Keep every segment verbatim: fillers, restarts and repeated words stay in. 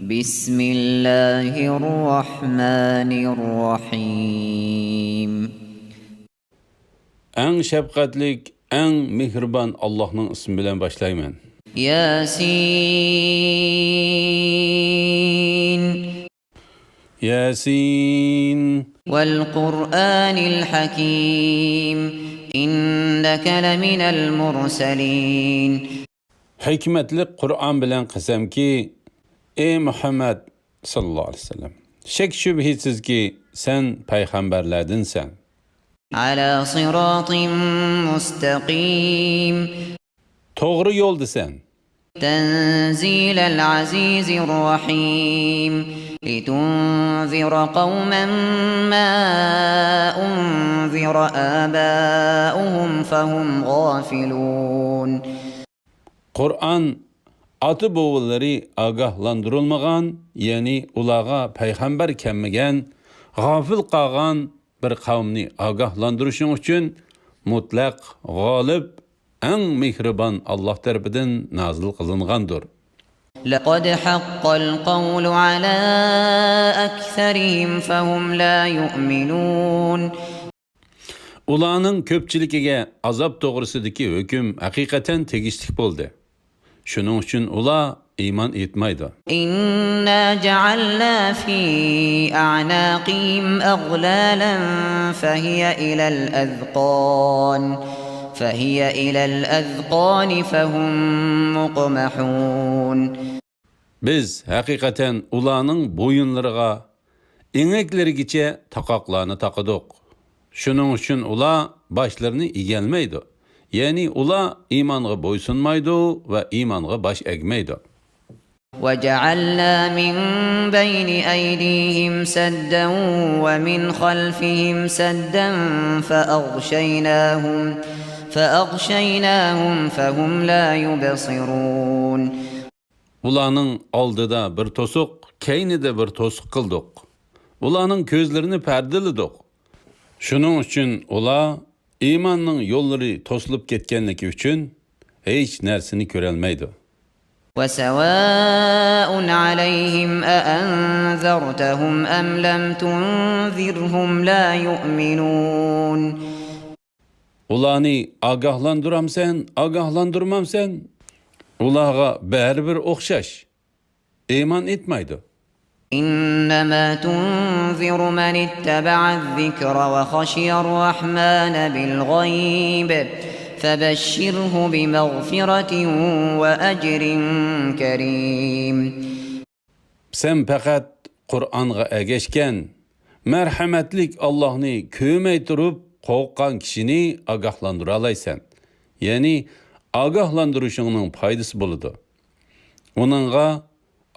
بسم الله الرحمن الرحيم. ئەڭ شەپقەتلىك، ئەڭ مېھرىبان ئاللاھنىڭ ئىسمى بىلەن باشلايمەن. ياسين. ياسين. والقرآن الحكيم. إنك لمن المرسلين. ھېكمەتلىك قۇرئان بىلەن قەسەمكى، ئەي مۇھەممەد ساللاللاھۇ ئەلەيھى ۋەسەللەم، شەك-شۈبھىسىزكى، سەن پەيغەمبەرلەردىنسەن. على صراط مستقيم. توغرا يولدىسەن. تنزيل العزيز الرحيم. لتنذر قوما ما أنذر آباؤهم فهم غافلون. قۇرئان ئاتا-بوۋىلىرى ئاگاھلاندۇرۇلمىغان، يەنى ئۇلارغا پەيغەمبەر كەلمىگەن، غاپىل قالغان بىر قەۋمنى ئاگاھلاندۇرۇشۇڭ ئۈچۈن مۇتلەق، غالىب، ئەڭ مېھرىبان ئاللاھ تەرىپىدىن نازىل قىلىنغاندۇر. لقد حق القول على أكثرهم فهم لا يؤمنون. ئۇلارنىڭ كۆپچىلىكىگە ئازاب توغرىسىدىكى ھۆكۈم ھەقىقەتەن تېگىشلىك بولدى. شۇنىڭ ئۈچۈن ئۇلار ئىمان ئېيتمايدۇ. إنا جعلنا في أعناقهم أغلالا فهي إلى الأذقان، فهي إلى الأذقان فهم مقمحون. بىز ھەقىقەتەن ئۇلارنىڭ بويۇنلىرىغا، ئېڭەكلىرىگىچە تاقاقلارنى تاقىدۇق. شۇنىڭ ئۈچۈن ئۇلار باشلىرىنى ئېگەلمەيدۇ. يەنى ئۇلار ئىمانغا بويسۇنمايدۇ ۋە ئىمانغا باش ئەگمەيدۇ. وجعلنا من بين أيديهم سدا ومن خلفهم سدا فأغشيناهم، فأغشيناهم فهم لا يبصرون. ئۇلارنىڭ ئالدىدا بىر توسۇق، كەينىدە بىر توسۇق قىلدۇق. ئۇلارنىڭ كۆزلىرىنى پەردىلىدۇق. شۇنىڭ ئۈچۈن ئۇلار ئىماننىڭ يوللىرى توسۇلۇپ كەتكەنلىكى ئۈچۈن ھېچ نەرسىنى كۆرەلمەيدۇ. وسواء عليهم أأنذرتهم أم لم تنذرهم لا يؤمنون. ئۇلارنى ئاگاھلاندۇرامسەن، ئاگاھلاندۇرمامسەن، ئۇلارغا بەرىبىر ئوخشاش، ئىمان ئېيتمايدۇ. إنما تنذر من اتبع الذكر وخشي الرحمن بالغيب فبشره بمغفرة وأجر كريم. سەن پەقەت قۇرئانغا ئەگەشكەن، مەرھەمەتلىك ئاللاھنى كۆرمەي تۇرۇپ قورققان كىشىنى ئاگاھلاندۇرالايسەن. يەنى ئاگاھلاندۇرۇشۇڭنىڭ پايدىسى بولىدۇ. ئۇنىڭغا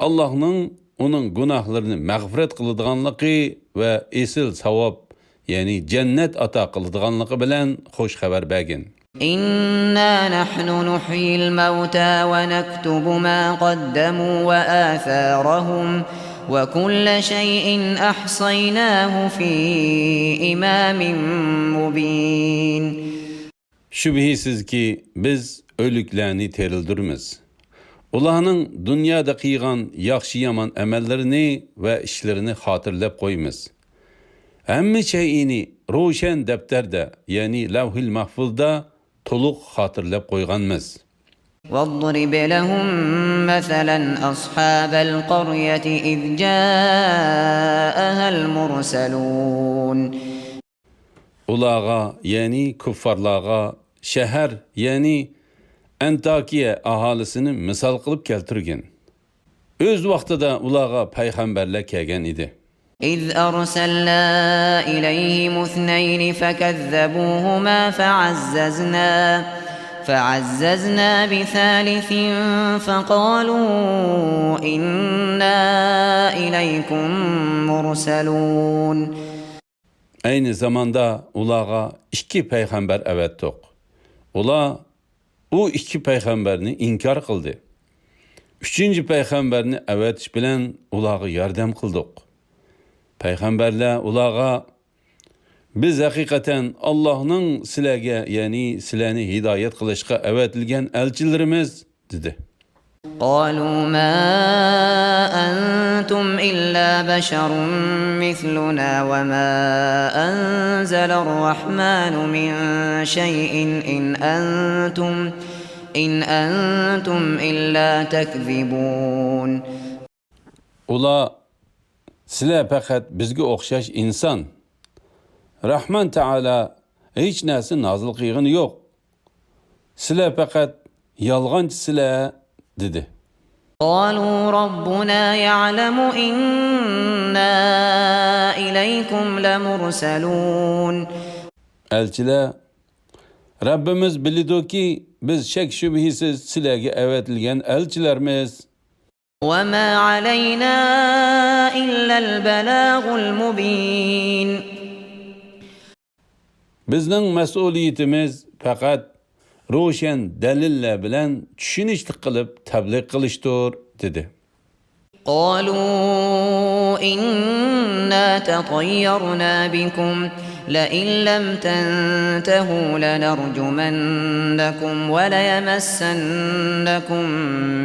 ئاللاھنىڭ ئۇنىڭ گۇناھلىرىنى مەغپىرەت قىلىدىغانلىقى ۋە ئېسىل ساۋاب، يەنى جەننەت ئاتا قىلىدىغانلىقى بىلەن خۇش خەۋەر بەرگىن. إنا نحن نحيي الموتى ونكتب ما قدموا وآثارهم وكل شيء أحصيناه في إمام مبين. شۈبھىسىزكى، بىز ئۆلۈكلەرنى تىرىلدۈرىمىز. ئۇلارنىڭ دۇنيادا قىلغان ياخشى-يامان ئەمەللىرىنى ۋە ئىشلىرىنى خاتىرىلەپ قويىمىز. ھەممە شەيئىنى روشەن دەپتەردە، يەنى لەۋھىل مەھفۇزدا تولۇق خاتىرىلەپ قويغانمىز. واضرب لهم مثلا أصحاب القرية إذ جاءها المرسلون. ئۇلارغا، يەنى كۇففارلارغا شەھەر، يەنى ئەنتاكىيە ئاھالىسىنى مىسال قىلىپ كەلتۈرگىن. ئۆز ۋاقتىدا ئۇلارغا پەيغەمبەرلەر كەلگەن ئىدى. إذ أرسلنا إليهم اثنين فكذبوهما فعززنا، فعززنا بثالث فقالوا إنا إليكم مرسلون. ئەينى زاماندا ئۇلارغا ئىككى پەيغەمبەر ئەۋەتتۇق. ئۇلار ئۇ ئىككى پەيغەمبەرنى ئىنكار قىلدى. ئۈچىنچى پەيغەمبەرنى ئەۋەتىش بىلەن ئۇلارغا ياردەم قىلدۇق. پەيغەمبەرلەر ئۇلارغا، بىز ھەقىقەتەن ئاللاھنىڭ سىلەرگە، يەنى سىلەرنى ھىدايەت قىلىشقا ئەۋەتىلگەن ئەلچىلىرىمىز، دېدى. قالوا ما أن أنتم إلا بشر مثلنا وما أنزل الرحمن من شيء إن أنتم، إن أنتم إلا تكذبون. ئۇلار، سىلەر پەقەت بىزگە ئوخشاش ئىنسان. رەھمان تائالا ھېچ نەرسە نازىل قىلغىنى يوق. سىلەر پەقەت يالغانچىسىلەر، دېدى. قالوا ربنا يعلم إنا إليكم لمرسلون. ئەلچىلەر، رەببىمىز بىلىدۇكى، بىز شەك-شۈبھىسىز سىلەرگە ئەۋەتىلگەن ئەلچىلەرمىز. وما علينا إلا البلاغ المبين. بىزنىڭ مەسئۇلىيىتىمىز پەقەت روشەن دەلىللەر بىلەن چۈشىنىشلىك قىلىپ تەبلىغ قىلىشتۇر، دېدى. قالوا إنا تطيرنا بكم لئن لم تنتهوا لنرجمنكم وليمسنكم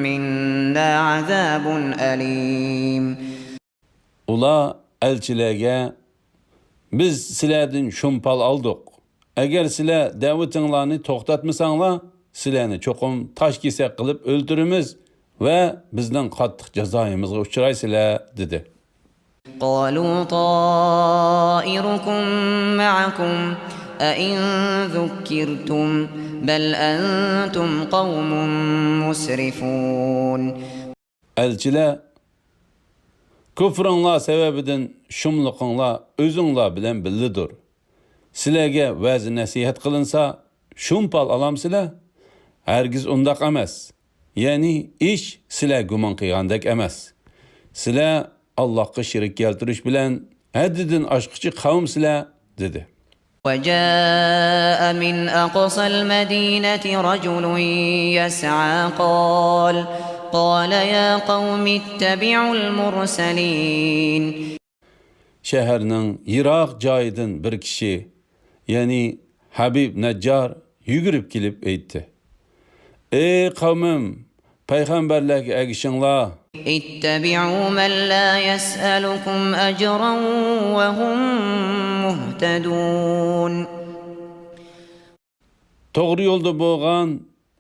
منا عذاب أليم. ئۇلار ئەلچىلەرگە، بىز سىلەردىن شۇمپال ئالدۇق. ئەگەر سىلەر دەۋىتىڭلارنى توختاتمىساڭلار، سىلەرنى چوقۇم تاش كېسەك قىلىپ ئۆلتۈرىمىز ۋە بىزنىڭ قاتتىق جازايىمىزغا ئۇچرايسىلەر، دېدى. قالوا طائركم معكم أئن ذكرتم بل أنتم قوم مسرفون. ئەلچىلەر، كۇفرىڭلار سەۋەبىدىن شۇملۇقۇڭلار ئۆزۈڭلار بىلەن بىللىدۇر. سىلەرگە ۋەز-نەسىھەت قىلىنسا، شۇمپال ئالامسىلەر؟ ھەرگىز ئۇنداق ئەمەس. يەنى ئىش سىلەر گۇمان قىلغاندەك ئەمەس. سىلەر ئاللاھقا شېرىك كەلتۈرۈش بىلەن ھەددىدىن ئاشقۇچى قەۋمسىلەر، دېدى. وجاء من أقصى المدينة رجل يسعى قال، قال يا قوم اتبعوا المرسلين. شەھەرنىڭ يىراق جايىدىن بىر كىشى، يەنى ھەبىب نەججار يۈگۈرۈپ كېلىپ ئېيتتى: ئەي قەۋمىم، پەيغەمبەرلەرگە ئەگىشىڭلار. اتبعوا من لا يسألكم أجرا وهم مهتدون. توغرا يولدا بولغان،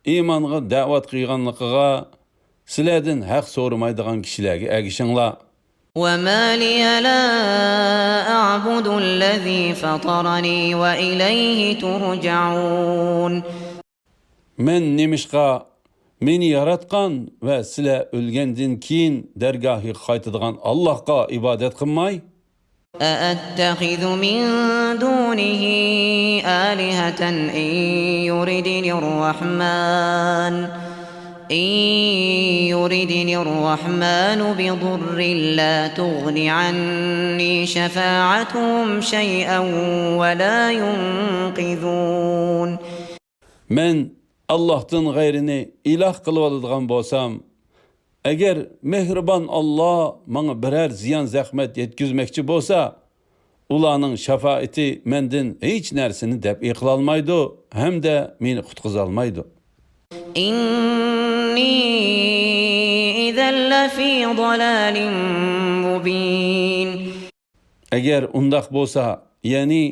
ئىمانغا دەۋەت قىلغانلىقىغا سىلەردىن ھەق سورىمايدىغان كىشىلەرگە ئەگىشىڭلار. وما لي لا أعبد الذي فطرني وإليه ترجعون. مەن نېمىشقا مېنى ياراتقان ۋە سىلەر ئۆلگەندىن كېيىن دەرگاھىغا قايتىدىغان ئاللاھقا ئىبادەت قىلماي؟ أأتخذ من دونه آلهة إن يردن الرحمن، إن يردن الرحمن بضر لا تغن عني شفاعتهم شيئا ولا ينقذون. مەن ئاللاھتىن غەيرىنى ئىلاھ قىلىۋالىدىغان بولسام، ئەگەر مېھرىبان ئاللا ماڭا بىرەر زىيان-زەخمەت يەتكۈزمەكچى بولسا، ئۇلارنىڭ شاپائىتى مەندىن ھېچ نەرسىنى دەپئى قىلالمايدۇ ھەمدە مېنى قۇتقۇزالمايدۇ. إني إذا لفي ضلال مبين. ئەگەر ئۇنداق بولسا، يەنى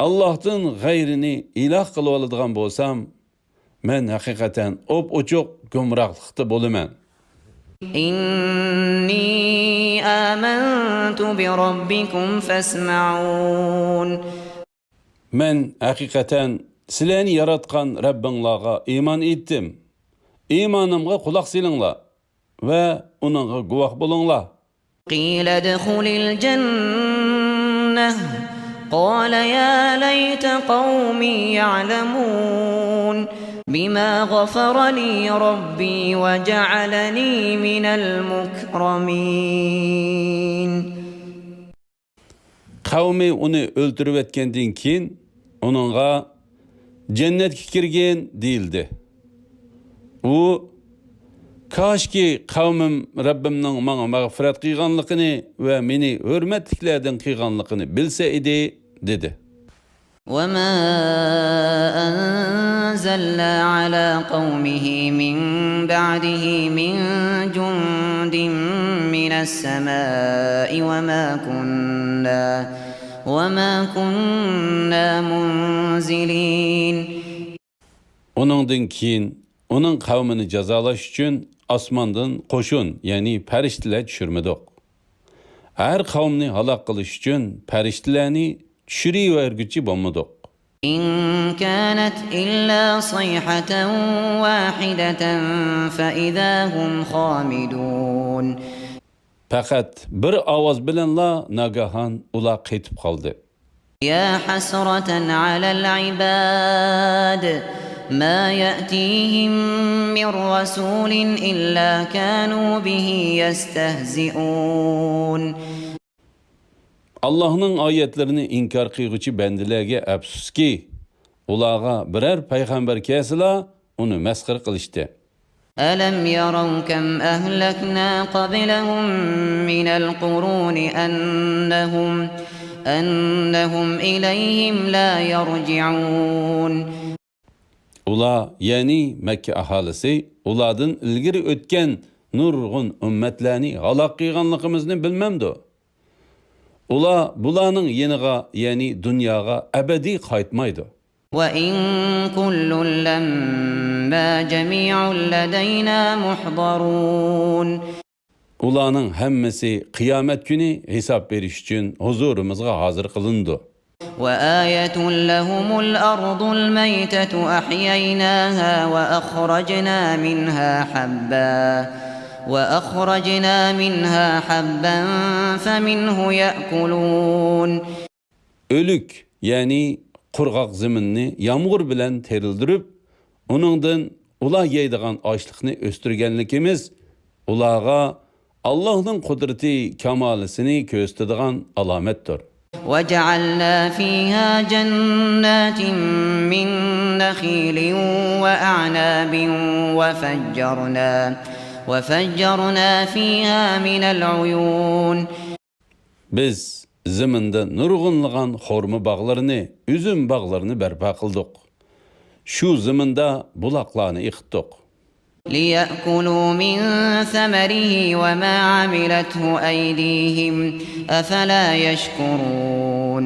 ئاللاھتىن غەيرىنى ئىلاھ قىلىۋالىدىغان بولسام، مەن ھەقىقەتەن ئوپئوچۇق گۇمراھلىقتا بولىمەن. إني آمنت بربكم فاسمعون. مەن ھەقىقەتەن سىلەرنى ياراتقان رەببىڭلارغا ئىمان ئېيتتىم. ئىمانىمغا قۇلاق سېلىڭلار ۋە ئۇنىڭغا گۇۋاھ بولۇڭلار. قيل ادخل الجنة، قال يا ليت قومي يعلمون بما غفر لي ربي وجعلني من المكرمين. قەۋمى ئۇنى ئۆلتۈرۈۋەتكەندىن كېيىن ئۇنىڭغا جەننەتكە كىرگىن دېيىلدى. ئۇ، كاشكى قەۋمىم رەببىمنىڭ ماڭا مەغپىرەت قىلغانلىقىنى ۋە مېنى ھۆرمەتلىكلەردىن قىلغانلىقىنى بىلسە ئىدى، دېدى. وما أنزلنا على قومه من بعده من جند من السماء وما كنا وما كنا منزلين. ئۇنىڭدىن كېيىن ئۇنىڭ قەۋمىنى جازالاش ئۈچۈن ئاسماندىن قوشۇن، يەنى پەرىشتىلەر چۈشۈرمىدۇق. ھەر قەۋمنى ھالاك قىلىش ئۈچۈن پەرىشتىلەرنى چۈشۈرۈۋەرگۈچى بولمىدۇق. إن كانت إلا صيحة واحدة فإذا هم خامدون. پەقەت بىر ئاۋاز بىلەنلا ناگاھان ئۇلار قېتىپ قالدى. يا حسرة على العباد ما يأتيهم من رسول إلا كانوا به يستهزئون. ئاللاھنىڭ ئايەتلىرىنى ئىنكار قىلغۇچى بەندىلەرگە ئەپسۇسكى، ئۇلارغا بىرەر پەيغەمبەر كەلسىلا، ئۇنى مەسخىرە قىلىشتى. ألم يروا كم أهلكنا قبلهم من القرون أنهم أنهم إليهم لا يرجعون. ئۇلار، يەنى مەككە ئاھالىسى، ئۇلاردىن ئىلگىرى ئۆتكەن نۇرغۇن ئۈممەتلەرنى ھالاك قىلغانلىقىمىزنى بىلمەمدۇ؟ ئۇلار بۇلارنىڭ يېنىغا، يەنى دۇنياغا ئەبەدىي قايتمايدۇ. وإن كل لما جميع لدينا محضرون. ئۇلارنىڭ ھەممىسى قىيامەت كۈنى ھېساب بېرىش ئۈچۈن ھۇزۇرىمىزغا ھازىر قىلىنىدۇ. وآية لهم الأرض الميتة أحييناها وأخرجنا منها حبا وأخرجنا منها حبا فمنه يأكلون. ئۆلۈك، يەنى قۇرغاق زېمىننى يامغۇر بىلەن تېرىلدۈرۈپ، ئۇنىڭدىن ئۇلار يەيدىغان ئاشلىقنى ئۆستۈرگەنلىكىمىز ئۇلارغا ئاللاھنىڭ قۇدرىتى كامالىسىنى كۆرسىتىدىغان ئالامەتتۇر. وجعلنا فيها جنات من نخيل وأعناب وفجرنا وفجرنا فيها من العيون. بىز زېمىندا نۇرغۇنلىغان خورما باغلىرىنى، ئۈزۈم باغلىرىنى بەرپا قىلدۇق. شۇ زېمىندا بۇلاقلارنى ئېقىتتۇق. ليأكلوا من ثمره وما عملته أيديهم أفلا يشكرون.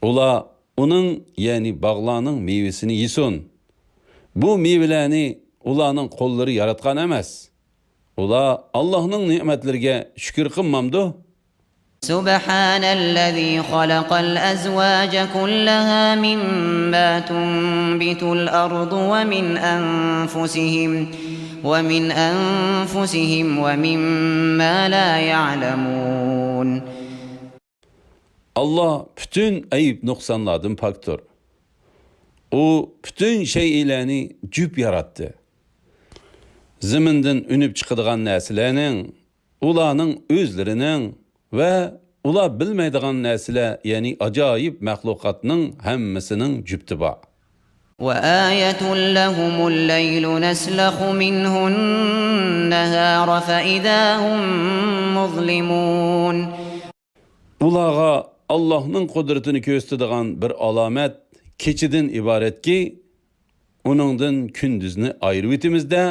ئۇلار ئۇنىڭ، يەنى باغلارنىڭ مېۋىسىنى يېسۇن. بۇ مېۋىلەرنى ئۇلارنىڭ قوللىرى ياراتقان ئەمەس. ئۇلار ئاللاھنىڭ نېمەتلىرىگە شۈكۈر قىلمامدۇ؟ سبحان الذي خلق الأزواج كلها مما تنبت الأرض ومن أنفسهم ومن أنفسهم ومما لا يعلمون. ئاللاھ پۈتۈن ئەيىب-نۇقسانلاردىن پاكتۇر. ئۇ پۈتۈن شەيئىلەرنى جۈپ ياراتتى. زېمىندىن ئۈنۈپ چىقىدىغان نەرسىلەرنىڭ، ئۇلارنىڭ ئۆزلىرىنىڭ ۋە ئۇلار بىلمەيدىغان نەرسىلەر، يەنى ئاجايىپ مەخلۇقاتنىڭ ھەممىسىنىڭ جۈپتى بار. وآية لهم الليل نسلخ منه النهار فإذا هم مظلمون. ئۇلارغا ئاللاھنىڭ قۇدرىتىنى كۆرسىتىدىغان بىر ئالامەت كېچىدىن ئىبارەتكى، ئۇنىڭدىن كۈندۈزنى ئايرىۋېتىمىز-دە،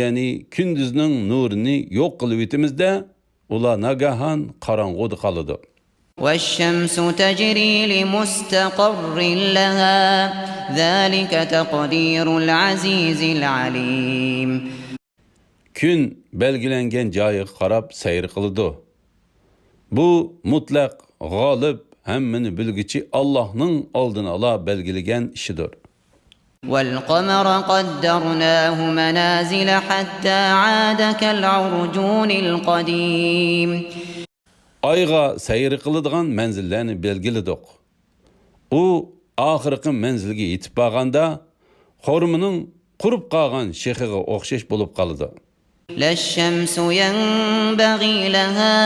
يەنى كۈندۈزنىڭ نۇرىنى يوق قىلىۋېتىمىز-دە، ئۇلار ناگاھان قاراڭغۇدا قالىدۇ. والشمس تجري لمستقر لها ذلك تقدير العزيز العليم. كۈن بەلگىلەنگەن جايىغا قاراپ سەير قىلىدۇ. بۇ مۇتلەق غالىب، ھەممىنى بىلگۈچى ئاللاھنىڭ ئالدىن ئالا بەلگىلىگەن ئىشىدۇر. والقمر قدرناه منازل حتى عاد كالعرجون القديم. ئايغا سەير قىلىدىغان مەنزىللەرنى بەلگىلىدۇق. ئۇ ئاخىرقى مەنزىلگە يېتىپ بارغاندا، خورمىنىڭ قۇرۇپ قالغان شېخىغا ئوخشاش بولۇپ قالىدۇ. لا الشمس ينبغي لها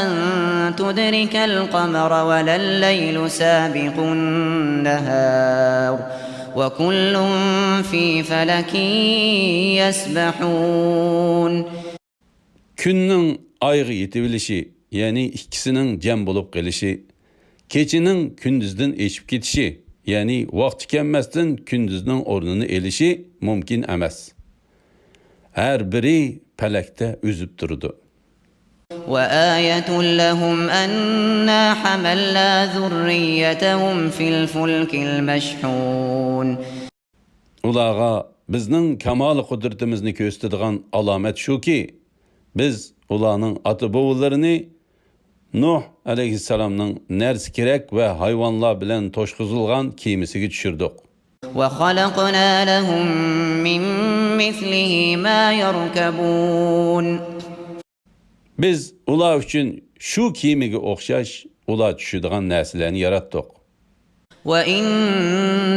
أن تدرك القمر ولا الليل سابق النهار وكل في فلك يسبحون. كۈننىڭ ئايغا يېتىۋېلىشى، يەنى ئىككىسىنىڭ جەم بولۇپ قېلىشى، كېچىنىڭ كۈندۈزدىن ئېشىپ كېتىشى، يەنى ۋاقتى كەلمەستىن كۈندۈزنىڭ ئورنىنى ئېلىشى مۇمكىن ئەمەس. ھەر بىرى پەلەكتە ئۈزۈپ تۇرىدۇ. وآية لهم أنا حملنا ذريتهم في الفلك المشحون. ئۇلارغا بىزنىڭ كامالى قۇدرىتىمىزنى كۆرسىتىدىغان ئالامەت شۇكى، بىز ئۇلارنىڭ ئاتا-بوۋىلىرىنى نۇھ ئەلەيھىسسالامنىڭ نەرسە-كېرەك ۋە ھايۋانلار بىلەن توشقۇزۇلغان كېمىسىگە چۈشۈردۇق. وخلقنا لهم من مثله ما يركبون. بىز ئۇلار ئۈچۈن شۇ كېمىگە ئوخشاش ئۇلار چۈشىدىغان نەرسىلەرنى ياراتتۇق. وإن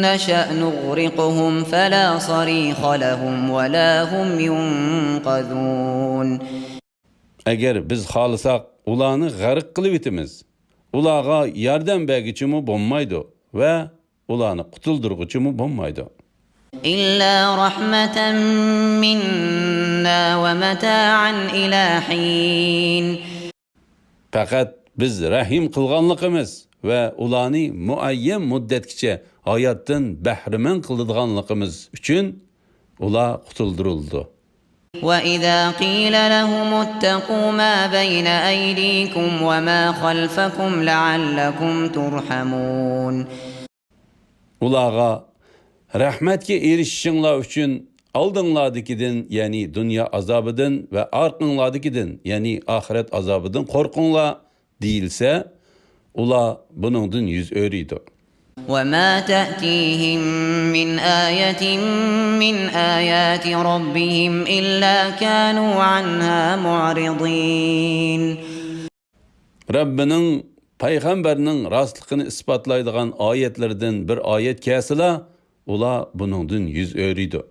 نشأ نغرقهم فلا صريخ لهم ولا هم ينقذون. ئەگەر بىز خالىساق، ئۇلارنى غەرق قىلىۋېتىمىز. ئۇلارغا ياردەم بەرگۈچىمۇ بولمايدۇ ۋە ئۇلارنى قۇتۇلدۇرغۇچىمۇ بولمايدۇ. إلا رحمة منا ومتاعا إلى حين. پەقەت بىز رەھىم قىلغانلىقىمىز ۋە ئۇلارنى مۇئەييەن مۇددەتكىچە ھاياتتىن بەھرىمەن قىلىدىغانلىقىمىز ئۈچۈن ئۇلار قۇتۇلدۇرۇلىدۇ. وإذا قيل لهم اتقوا ما بين أيديكم وما خلفكم لعلكم ترحمون. ئۇلارغا، رەھمەتكە ئېرىشىشىڭلار ئۈچۈن ئالدىڭلاردىكىدىن، يەنى دۇنيا ئازابىدىن ۋە ئارقىڭلاردىكىدىن، يەنى ئاخىرەت ئازابىدىن قورقۇڭلار، دېيىلسە، ئۇلار بۇنىڭدىن يۈز ئۆرۈيدۇ. وما تأتيهم من آية من آيات ربهم إلا كانوا عنها معرضين. رەببىنىڭ، پەيغەمبەرنىڭ راستلىقىنى ئىسپاتلايدىغان ئايەتلىرىدىن بىر ئايەت كەلسىلا، ئۇلار بۇنىڭدىن يۈز ئۆرۈيدۇ.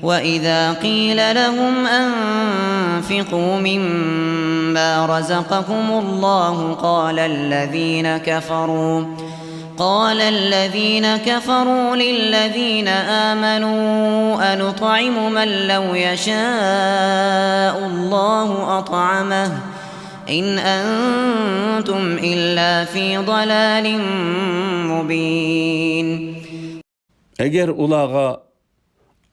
وإذا قيل لهم أنفقوا مما رزقكم الله قال الذين كفروا قال الذين كفروا للذين آمنوا أنطعم من لو يشاء الله أطعمه إن أنتم إلا في ضلال مبين. ئەگەر ئۇلارغا،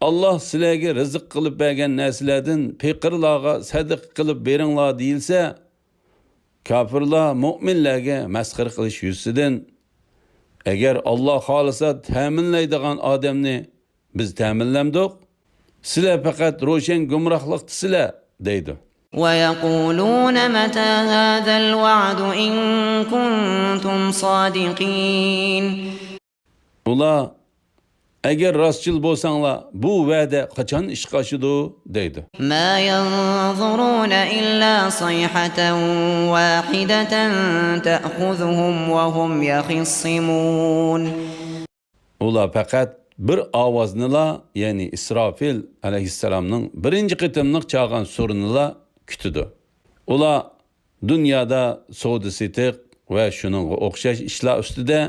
ئاللاھ سىلەرگە رىزىق قىلىپ بەرگەن نەرسىلەردىن پېقىرلارغا سەدىقە قىلىپ بېرىڭلار دېيىلسە، كاپىرلار مۆمىنلەرگە مەسخىرە قىلىش يۈزىسىدىن، ئەگەر ئاللاھ خالىسا تەمىنلەيدىغان ئادەمنى بىز تەمىنلەمدۇق؟ سىلەر پەقەت روشەن گۇمراھلىقتىسىلەر، دەيدۇ. ويقولون متى هذا الوعد إن كنتم صادقين. ئۇلار، ئەگەر راستچىل بولساڭلار، بۇ ۋەدە قاچان ئىشقا ئاشىدۇ؟ دەيدۇ. ما ينظرون إلا صيحة واحدة تأخذهم وهم يخصمون. ئۇلار پەقەت بىر ئاۋازنىلا، يەنى ئىسرافىل ئەلەيھىسسالامنىڭ بىرىنچى قېتىملىق چالغان سۇرىنىلا كۈتىدۇ. ئۇلار دۇنيادا سودا-سېتىق ۋە شۇنىڭغا ئوخشاش ئىشلار ئۈستىدە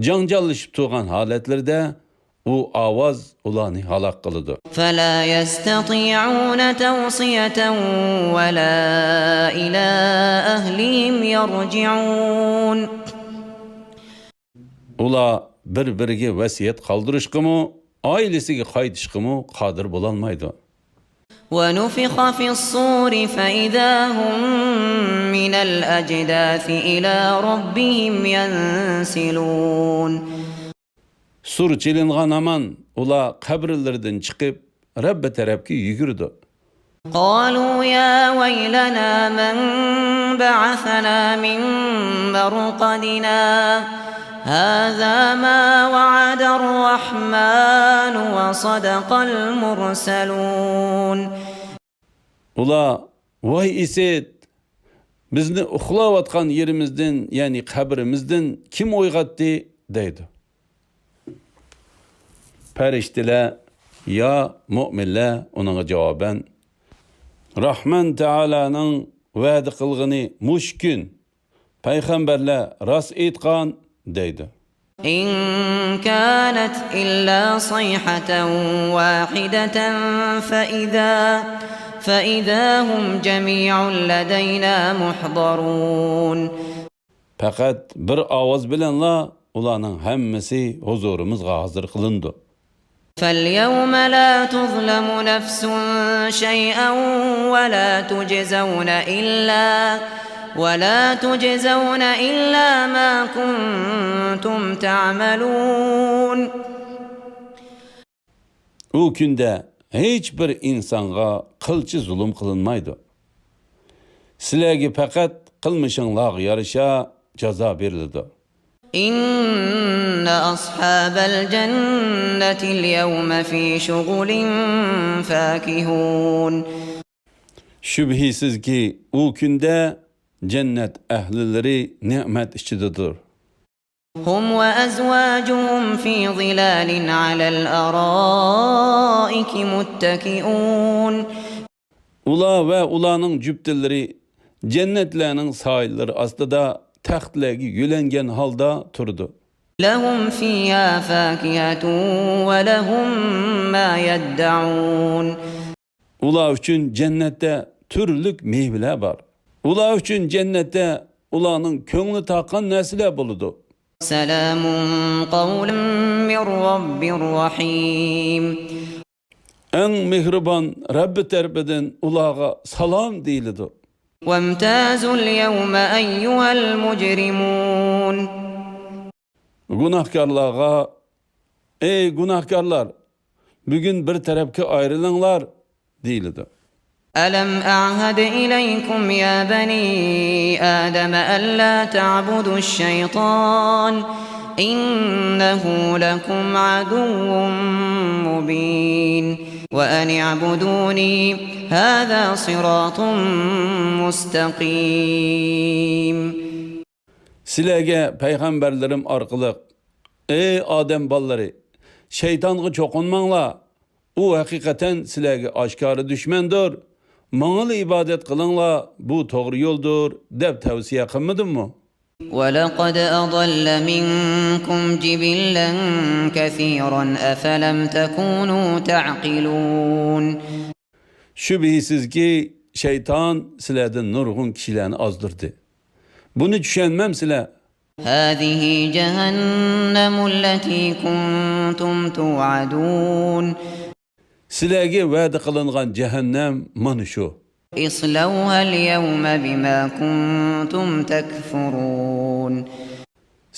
جاڭجاللىشىپ تۇرغان ھالەتلىرىدە ئۇ ئاۋاز ئۇلارنى ھالاك قىلىدۇ. فلا يستطيعون توصية ولا إلى أهلهم يرجعون. ئۇلار بىر-بىرىگە ۋەسىيەت قالدۇرۇشقىمۇ، ئائىلىسىگە قايتىشقىمۇ قادىر بولالمايدۇ. ونفخ في الصور فإذا هم من الأجداث إلى ربهم ينسلون. سۇر چېلىنغان ھامان ئۇلار قەبرىلىرىدىن چىقىپ، رەببى تەرەپكە يۈگۈرىدۇ. قالوا يا ويلنا من بعثنا من مرقدنا هذا ما وعد الرحمن وصدق المرسلون. ئۇلار، ۋاي ئىسىت! بىزنى ئۇخلاۋاتقان يېرىمىزدىن، يەنى قەبرىمىزدىن كىم ئويغاتتى؟ دەيدۇ. پەرىشتىلەر، يا مۆمىنلەر، ئۇنىڭغا جاۋابەن، راھمان تائالانىڭ ۋەدە قىلغىنى مۇشۇ كۈن، پەيغەمبەرلەر راست ئېيتقان، دەيدۇ. إن كانت إلا صيحة واحدة فإذا، فإذا هم جميع لدينا محضرون. پەقەت بىر ئاۋاز بىلەنلا ئۇلارنىڭ ھەممىسى ھۇزۇرىمىزغا ھازىر قىلىنىدۇ. فاليوم لا تظلم نفس شيئا ولا تجزون إلا ولا تجزون إلا ما كنتم تعملون. ئۇ كۈندە ھېچ بىر ئىنسانغا قىلچە زۇلۇم قىلىنمايدۇ. سىلەرگە پەقەت قىلمىشىڭلارغا يارىشا جازا بېرىلىدۇ. إن أصحاب الجنة اليوم في شغل فاكهون. شۈبھىسىزكى، ئۇ كۈندە جەننەت ئەھلىلىرى نېمەت ئىچىدىدۇر. هم وأزواجهم في ظلال على الأرائك متكئون. ئۇلار ۋە ئۇلارنىڭ جۈپتىلىرى جەننەتلەرنىڭ سايىلىرى ئاستىدا تەختلەرگە يۆلەنگەن ھالدا تۇرىدۇ. لهم فيها فاكهة ولهم ما يدعون. ئۇلار ئۈچۈن جەننەتتە تۈرلۈك مېۋىلەر بار. ئۇلار ئۈچۈن جەننەتتە ئۇلارنىڭ كۆڭلى تارتقان نەرسىلەر بولىدۇ. سلام قولا من رب رحيم. ئەڭ مېھرىبان رەببى تەرىپىدىن ئۇلارغا سالام دېيىلىدۇ. وامتازوا اليوم أيها المجرمون. گۇناھكارلارغا، ئەي گۇناھكارلار، بۈگۈن بىر تەرەپكە ئايرىلىڭلار دېيىلىدۇ. ألم أعهد إليكم يا بني آدم ألا تعبدوا الشيطان إنه لكم عدو مبين وأن اعبدوني هذا صراط مستقيم. سىلەرگە پەيغەمبەرلىرىم ئارقىلىق، ئەي ئادەم بالىلىرى، شەيتانغا چوقۇنماڭلار، ئۇ ھەقىقەتەن سىلەرگە ئاشكارا دۈشمەندۇر، ماڭىلا ئىبادەت قىلىڭلار، بۇ توغرا يولدۇر، دەپ تەۋسىيە قىلمىدىممۇ؟ ولقد أضل منكم جبلا كثيرا أفلم تكونوا تعقلون. شۈبھىسىزكى، شەيتان سىلەردىن نۇرغۇن كىشىلەرنى ئازدۇردى. بۇنى چۈشەنمەمسىلەر؟ هذه جهنم التي كنتم توعدون. سىلەرگە ۋەدە قىلىنغان جەھەننەم مانا شۇ. اصلوها اليوم بما كنتم تكفرون.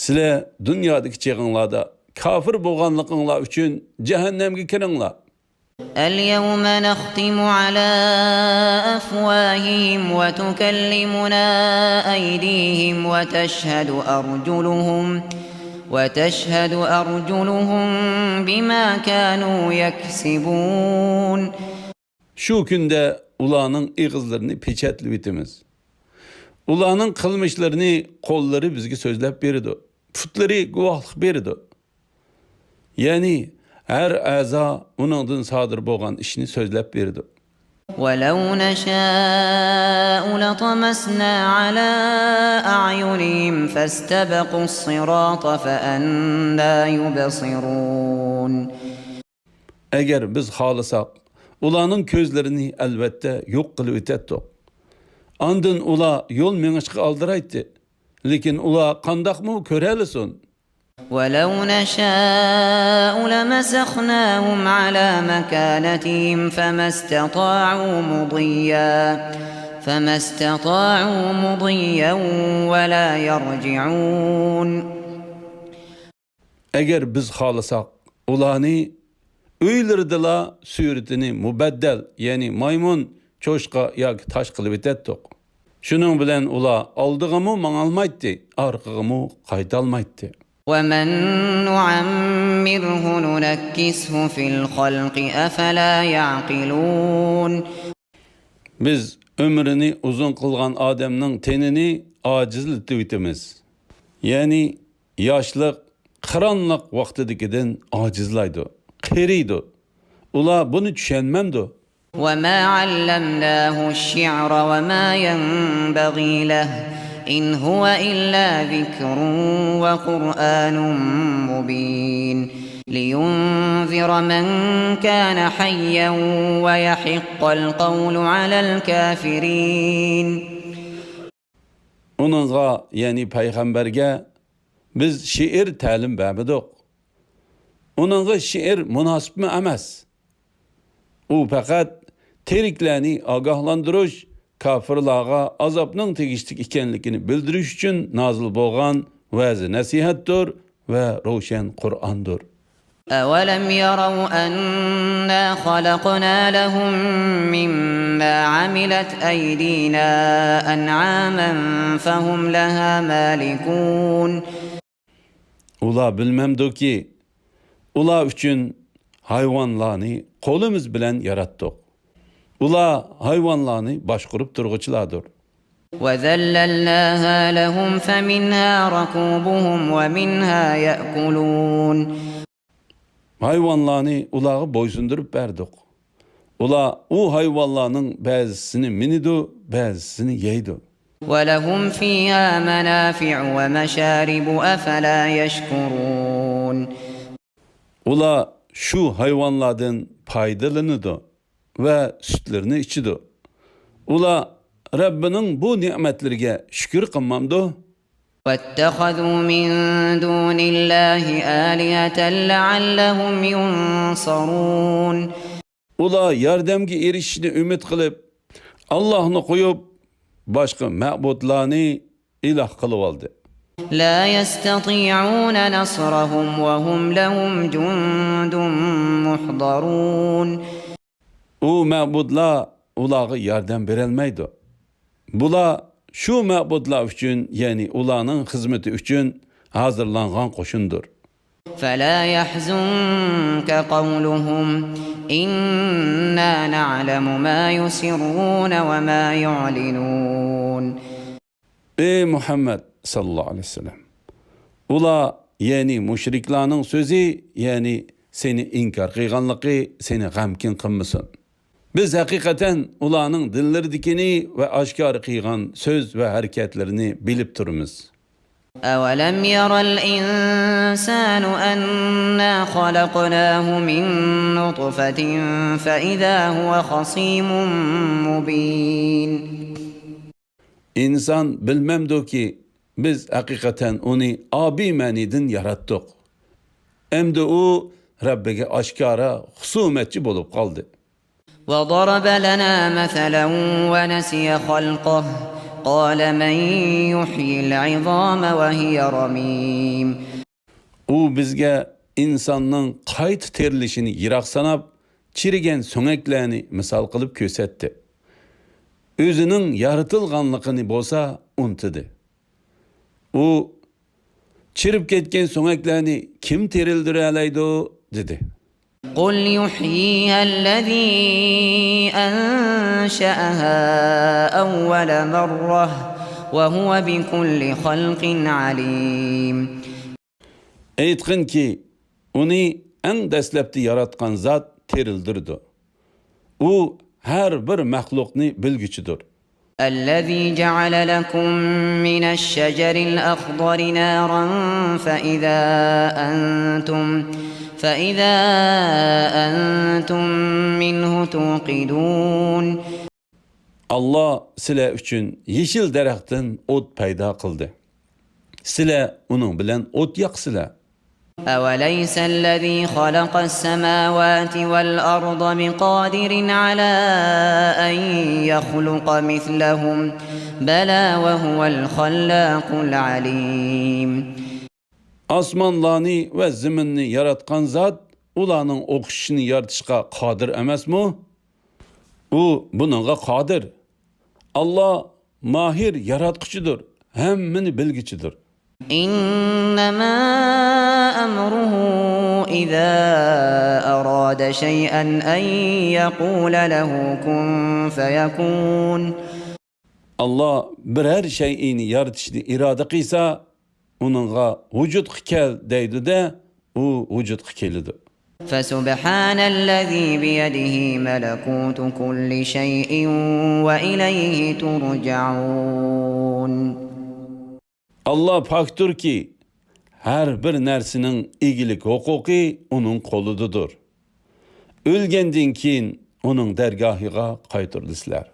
سىلەر دۇنيادىكى چېغىڭلاردا كاپىر بولغانلىقىڭلار ئۈچۈن جەھەننەمگە كىرىڭلار. اليوم نختم على أفواههم وتكلمنا أيديهم وتشهد أرجلهم وتشهد أرجلهم بما كانوا يكسبون. شۇ كۈندە ئۇلارنىڭ ئېغىزلىرىنى پېچەتلىۋېتىمىز. ئۇلارنىڭ قىلمىشلىرىنى قوللىرى بىزگە سۆزلەپ بېرىدۇ، پۇتلىرى گۇۋاھلىق بېرىدۇ. يەنى ھەر ئەزا ئۇنىڭدىن سادىر بولغان ئىشنى سۆزلەپ بېرىدۇ. ولو نشاء لطمسنا على أعينهم فاستبقوا الصراط فأنى يبصرون. ئەگەر بىز خالىساق، ئۇلارنىڭ كۆزلىرىنى ئەلۋەتتە يوق قىلىۋېتەتتۇق. ئاندىن ئۇلار يول مېڭىشقا ئالدىرايتتى. لېكىن ئۇلار قانداقمۇ كۆرەلىسۇن؟ ولو نشاء لمسخناهم على مكانتهم فما استطاعوا مضيا فما استطاعوا مضيا ولا يرجعون. ئەگەر بىز خالىساق، ئۇلارنى ئۆيلىرىدىلا سۈرىتىنى مۇبەددەل، يەنى مايمۇن، چوشقا ياكى تاش قىلىۋېتەتتۇق. شۇنىڭ بىلەن ئۇلار ئالدىغىمۇ ماڭالمايتتى، ئارقىغىمۇ قايتالمايتتى. ومن نعمره ننكسه في الخلق أفلا يعقلون. بىز ئۆمرىنى ئۇزۇن قىلغان ئادەمنىڭ تېنىنى ئاجىزلىتىۋېتىمىز. يەنى ياشلىق، قىرانلىق ۋاقتىدىكىدىن ئاجىزلايدۇ، قېرىيدۇ. ئۇلار بۇنى چۈشەنمەمدۇ؟ وما علمناه الشعر وما ينبغي له إن هو إلا ذكر وقرآن مبين. لينذر من كان حيا ويحق القول على الكافرين. ئۇنىڭغا، يەنى پەيغەمبەرگە، بىز شېئىر تەلىم بەرمىدۇق. ئۇنىڭغا شېئىر مۇناسىپمۇ ئەمەس. ئۇ پەقەت تىرىكلەرنى ئاگاھلاندۇرۇش، كاپىرلارغا ئازابنىڭ تېگىشلىك ئىكەنلىكىنى بىلدۈرۈش ئۈچۈن نازىل بولغان ۋەز-نەسىھەتتۇر ۋە روشەن قۇرئاندۇر. أولم يروا أنا خلقنا لهم مما عملت أيدينا أنعاما فهم لها مالكون. ئۇلار بىلمەمدۇكى، ئۇلار ئۈچۈن ھايۋانلارنى قولىمىز بىلەن ياراتتۇق. ئۇلار ھايۋانلارنى باشقۇرۇپ تۇرغۇچىلاردۇر. وذللناها لهم فمنها ركوبهم ومنها يأكلون. ھايۋانلارنى ئۇلارغا بويسۇندۇرۇپ بەردۇق. ئۇلار ئۇ ھايۋانلارنىڭ بەزىسىنى مىنىدۇ، بەزىسىنى يەيدۇ. ولهم فيها منافع ومشارب أفلا يشكرون. ئۇلار شۇ ھايۋانلاردىن پايدىلىنىدۇ ۋە سۈتلىرىنى ئىچىدۇ. ئۇلار رەببىنىڭ بۇ نېمەتلىرىگە شۈكۈر قىلمامدۇ؟ واتخذوا من دون الله آلهة لعلهم ينصرون. ئۇلار ياردەمگە ئېرىشىشنى ئۈمىد قىلىپ، ئاللاھنى قويۇپ، باشقا مەبۇدلارنى ئىلاھ قىلىۋالدى. لا يستطيعون نصرهم وهم لهم جند محضرون. ئۇ مەبۇدلار ئۇلارغا ياردەم بېرەلمەيدۇ. بۇلار شۇ مەبۇدلار ئۈچۈن، يەنى ئۇلارنىڭ خىزمىتى ئۈچۈن ھازىرلانغان قوشۇندۇر. فلا يحزنك قولهم إنا نعلم ما يسرون وما يعلنون. ئەي مۇھەممەد ساللاللاھۇ ئەلەيھى ۋەسەللەم! ئۇلار، يەنى مۇشرىكلارنىڭ سۆزى، يەنى سېنى ئىنكار قىلغانلىقى سېنى غەمكىن قىلمىسۇن. بىز ھەقىقەتەن ئۇلارنىڭ دىللىرىدىكىنى ۋە ئاشكارا قىلغان سۆز ۋە ھەرىكەتلىرىنى بىلىپ تۇرىمىز. أولم ير الإنسان أنا خلقناه من نطفة فإذا هو خصيم مبين. ئىنسان بىلمەمدۇكى، بىز ھەقىقەتەن ئۇنى ئابىي مەنىدىن ياراتتۇق. ئەمدى ئۇ رەببىگە ئاشكارا خۇسۇمەتچى بولۇپ قالدى. وضرب لنا مثلا ونسي خلقه قال من يحيي العظام وهي رميم. ئۇ بىزگە ئىنساننىڭ قايتا تىرىلىشىنى يىراق ساناپ، چىرىگەن سۆڭەكلەرنى مىسال قىلىپ كۆرسەتتى. ئۆزىنىڭ يارىتىلغانلىقىنى بولسا ئۇنتۇدى. ئۇ، چىرىپ كەتكەن سۆڭەكلەرنى كىم تىرىلدۈرەلەيدۇ؟ دېدى. قل يحييها الذي أنشأها أول مرة وهو بكل خلق عليم. ئېيتقىنكى، ئۇنى ئەڭ دەسلەپتە ياراتقان زات تىرىلدۈرىدۇ. ئۇ ھەر بىر مەخلۇقنى بىلگۈچىدۇر. الذي جعل لكم من الشجر الأخضر نارا فإذا أنتم، فإذا أنتم منه توقدون. ئاللا سىلەر ئۈچۈن يېشىل دەرەختىن ئوت پەيدا قىلدى. سىلەر ئۇنىڭ بىلەن ئوت ياقىسىلەر. أوليس الذي خلق السماوات والأرض بقادر على أن يخلق مثلهم؟ بلى وهو الخلاق العليم. ئاسمانلارنى ۋە زېمىننى ياراتقان زات ئۇلارنىڭ ئوخشىشىنى يارىتىشقا قادىر ئەمەسمۇ؟ ئۇ بۇنىڭغا قادىر. ئاللا ماھىر ياراتقۇچىدۇر، ھەممىنى بىلگۈچىدۇر. إنما أمره إذا أراد شيئا أن يقول له كن فيكون. ئاللا بىرەر شەيئىنى يارىتىشنى ئىرادە قىلسا، ئۇنىڭغا ۋۇجۇدقا كەل دەيدۇ-دە، ئۇ ۋۇجۇدقا كېلىدۇ. فسبحان الذي بيده ملكوت كل شيء وإليه ترجعون. ئاللا پاكتۇركى، ھەر بىر نەرسىنىڭ ئىگىلىك ھوقۇقى ئۇنىڭ قولىدىدۇر. ئۆلگەندىن كېيىن ئۇنىڭ دەرگاھىغا قايتۇرۇلىسىلەر.